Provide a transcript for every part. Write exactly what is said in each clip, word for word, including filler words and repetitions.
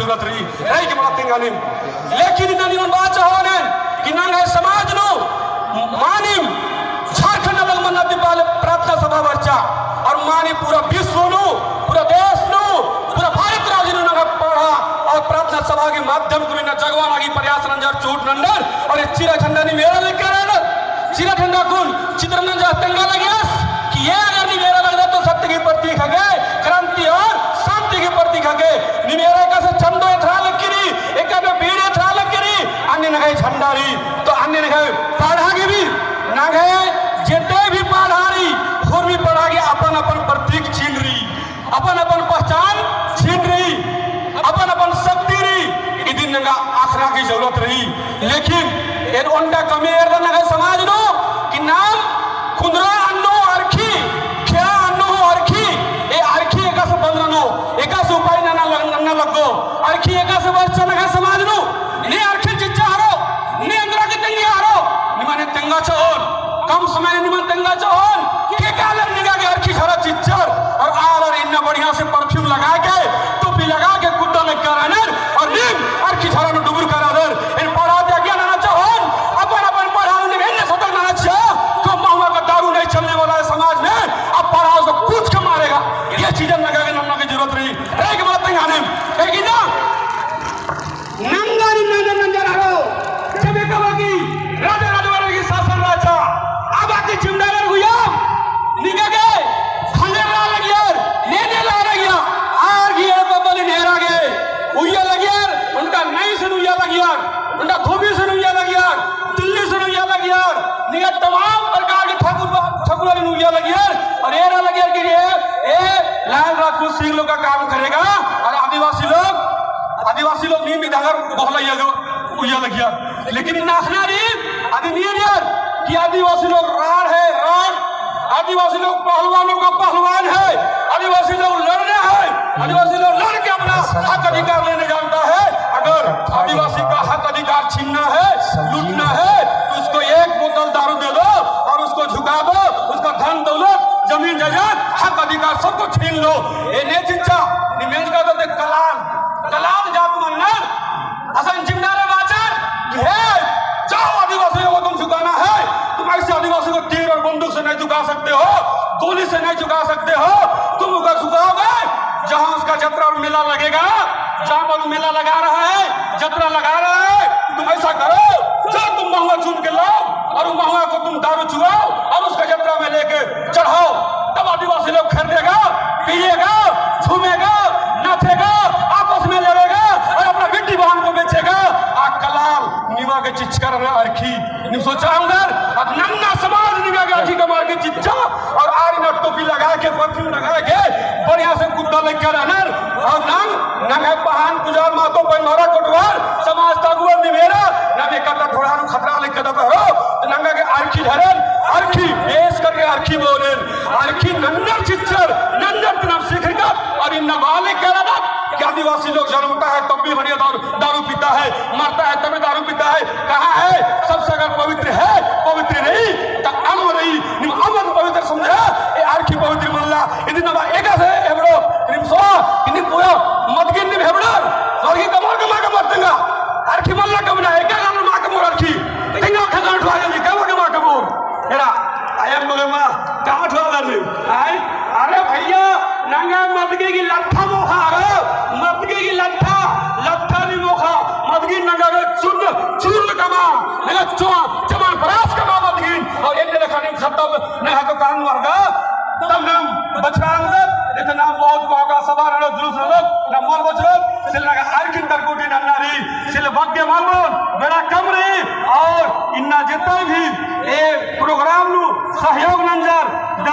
रई, रई के मला तेंगा नीम। लेकिन इन्ना निमन बाचा होनेन कि नंग्है समाज नू मानिम झारखंड अलग मन्ना ती पहले प्रार्थना सभा बरचा और मानिम पूरा विश्व नू, पूरा देश नू, पूरा भारत राज्य नू नंग्है पड़हा और प्रार्थना सभा के माध्यम कुन इन्ना जगवा लागी प्रयास नंजर चूट नंदर और ई चिरा झंडा नीम एरा लग्गी रअदर। चिरा झंडा कुन चित्रंजन झा तेंगा लगियस कि ये अगर नीम एरा लगदर तो सत्य की प्रतीक हगे, क्रांति और शांति की प्रतीक हगे। नीम एरा एकासे चंदो एथरा लग्गी रई, एकासे बीड़ी एथरा लग्गी रई, अन्ने नंग्है झंडा रई, तो अन्ने नंग्है पड़हा गे भी, नंग्है जेते भी पड़हा रई, होरमी पड़हा गे अपन अपन प्रतीक चिन्ह रई। अपन अपन पहचान चिन्ह रई, अपन अपन शक्ति रई, इदिन नंगा अख़ना की जरूरत रई। लेकिन एन ओन्टा कमई एरदन नंग्है समाज नू कि नाम कुन्दरा अन्नु अरखी, ख्या अन्नु अरखी, ए अरखी एकासे बंद ननो, एकासे उपाय नना लग-, नना लग्गो। अरखी एकासे बरचा नंग्है समाज नू, ने अरखी चिच्चा हरो, ने एन्दरा गे तेंगिया हरो, निमन तेंगा चिओन। कम समय निमन तेंगा चिओन, के कालर निंगा गे अरखी झरा चिच्चर, और आलर इन्ना बढ़िया से perfume लगा के, टोपी लगा के कुद्दा लग्गी रअनर, और नीम अरखी झरा नू डुबुरका रअदर। एन पड़हा ती आज्ञा नना चिओन, अपन अपन पड़हा नू नीम एन्ने सतर्क नना चिआ, तो महुआ का दारू नहीं चलने वाला है समाज में, अब पड़हा उसको कूच के मारेगा। ये चीजन नंगा गे नन्ना की जरूरत रई, रई के मला तेंगा नीम, है कि ना? नंगा नीम नंजर नंजर हरो, जब एका बाकी राजा रजवाड़ा की शासन रहचा, आ बाकी जिम्मेदार हुआ, निंगा गे खंजर ला लगियर, नेने ला लगियर, आर गे एड़पा बलिन एरा गे उइया लगियर, ओन्टा नैसिन उइया लगियर, ओन्टा धोबिसिन उइया लगियर, तिल्लीसिन उइया लगियर, निंगा तमाम प्रकार के ठाकुर बा-, ठाकुरन उइया लगियर, और एरा लगियर कि ये, ये लाल राजपूत सिंह लोग का काम करेगा, और आदिवासी लोग आदिवासी लोग नीम इदागर बोहला इया जो उइया लगिया। लेकिन इन्ना अख़ना रई, अदिन एरियर कि आदिवासी लोग राड़ है, राड़। आदिवासी लोग पहलवानों का पहलवान है। आदिवासी लोग लड़ना है। आदिवासी लोग लड़ के अपना हक अधिकार लेने जानता है। अगर आदिवासी का हक अधिकार छीनना है, लूटना है, तो उसको एक बोतल दारू दे दो और उसको झुका दो। उसका धन दौलत, जमीन जायदाद, हक अधिकार सबको छीन लो। ए ने चिच्चा, नीम एन का तो देख कलाल, कलाल जात मन्नर, असन जिम्मेदार बाचर कि हे, जाओ आदिवासियों को तुम झुकाना है, तुम ऐसे आदिवासी को तीर और बंदूक से नहीं झुका सकते हो, गोली से नहीं झुका सकते हो, तुम उधर झुकाओगे जहाँ उसका जतरा और मेला लगेगा, जहाँ पर मेला लगा रहा है, जतरा लगा रहा है, तुम ऐसा करो, जाओ तुम महुआ चुन के लाओ, और उस महुआ को तुम दारू चुआओ और उसका जतरा में लेके चढ़ाओ, तब आदिवासी लोग खरीदेगा, पिएगा, झूमेगा, नाचेगा, आपस में लड़ेगा और अपना बेटी बहन को बेचेगा। आ कलाल निमा गे चिच्चकर ना अरखी, नीम सोचा होंगर, अब नन्ना समाज निमा गे अरखी कमअर गे चिच्चा और आर इन्ना टोपी लगा के, perfume लगा के, बढ़िया से कुद्दा लग्गी रअनर, और नाम नंग्है पहान पुजार महतो बनभरा कोटवार समाज ता अगुवर नीम एरा, नाम एकता ठोड़ा नू खतरा लग्गी रअदत हो, तो नंगा गे अरखी धरन, अरखी पेश करके अरखी बोलेन, अरखी नन्नर चिच्चर, नन्नर तिनर सिखरकत, और इन्ना बाले करदत कि आदिवासी लोग जन्मता है तब भी बढ़िया दारू, दारू पीता है, मरता है तब भी दारू पीता है। कहाँ है? सबसे अगर पवित्र है, पवित्र रई, तो अम्म रई, नीम अम्म पवित्र समझा, ए अरखी पवित्र मल्ला, इदिन नबा एकासे हेबड़ो, नीम सोआ, इन्नी पूरा मदगिन नीम हेबड़ो, अरखी कमोर कमा कमोर तेंगा, अरखी मल्ला कमना, एका गान मा कमोर अरखी, तेंगा खजान ठुआ जल्दी, कमोर कमा कमोर, एरा, आयम बोले मा, कहाँ ठुआ जल्दी, आय, अरे भैया, नंगा मदगी की लट्ठा मोखा, अरे, मदगी की लट्ठा, लट्ठा नी मोखा, मदगी नंगा रे चूर्ण, चूर्ण कमा, नंगा चो-, चमन परास कमा मदगी, और एन्ने लेखा नीम खत्म, नंगा तो कान वर्गा, तब नाम बछरांग दे, इतना बहुत मौका सभा रहो, जुलूस रहो, नाम मल बछरो, सिल नंगा अरखी तरकुटी नन्ना रई, सिल बग्गे मल बोल, बेड़ा कम रई, और इन्ना जितना भी ए program नू सहयोग नंजर द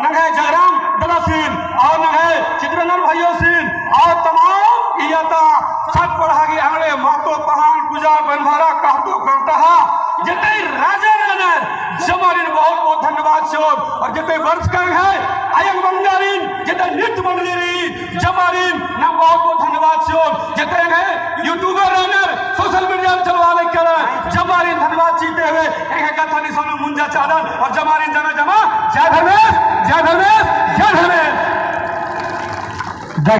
नंग्है जगराम ददासिन और नंग्है चित्रनर भैयोसिन और तमाम इयता छठ पड़हा गे अंगड़े महतो पहान पुजार बनभरा कहतो करता हा। जेते राजा रहनर जमारिन बहुत बहुत धन्यवाद चिओन और जेते वर्ष का है अयंग बंगारिन जेते नृत्य मंडली रई जमारिन नाम बहुत बहुत धन्यवाद चिओन। जेते है YouTuber रहनर social media में चलवा ले कर जमारिन धन्यवाद चिअते हुए एक कत्था नी सोनू मुंजा चादा